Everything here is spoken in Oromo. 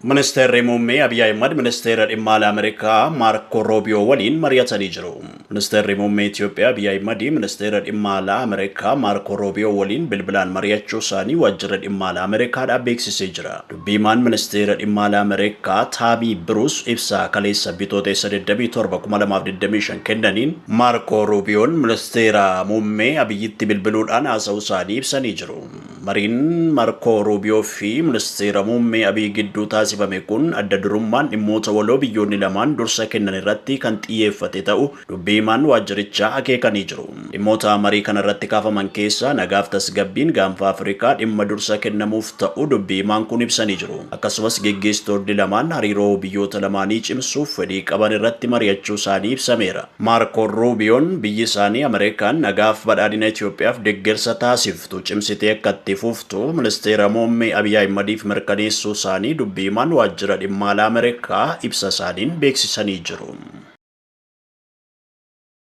Ministeerri Muummee Abiy Ahimad Ministeera Dhimma Alaa Ameerikaa Maarkoo Roobiyoo waliin mari'atanii jiru. Ministeerri Muummee Itoophiyaa Abiy Ahimad Ministeera Dhimma Alaa Ameerikaa Maarkoo Roobiyoo waliin bilbilaan mari'achuu isaanii Waajjirri Dhimma Alaa Ameerikaadhaa beeksisee jira. Dubbi himaan Ministeera Dhimma Alaa Ameerikaa Taamii Biruus ibsa kaleessa Bitootessa 27, 2025 kennaniin Maarkoo Ruubiyoon Ministeera Muummee Abiyyitti bilbiluudhaan haasa'uu isaanii ibsanii jiru. Mariin Markoo Ruubiyoo fi Ministeera Muummee Abiy gidduu taasifame kun adda durummaan dhimmoota waloo biyyoonni lamaan dursa kennan irratti kan xiyyeeffate ta'u dubbi himaan waajjirichaa akeekanii jiru. Dhimmoota marii kana irratti kaafaman keessaa nagaaf tasgabbiin gaanfa Afrikaa dhimma dursa kennamuuf ta'u dubbi himaan kun ibsanii jiru. Akkasumas geggeessitoonni lamaan hariiroo biyyoota lamaanii cimsuuf fedhii qaban irratti mari'achuu isaanii ibsameera. Maarkoo Ruubiyoon biyyi isaanii Ameerikaan nagaaf badhaadhina Itoophiyaaf deggersa taasiftu cimsitee akka itti fuftu Ministeera Muummee Abiy Ahimadiif mirkaneessuu isaanii dubbi himaan Waajjira Dhimma Alaa Ameerikaa ibsa isaaniin beeksisanii jiru.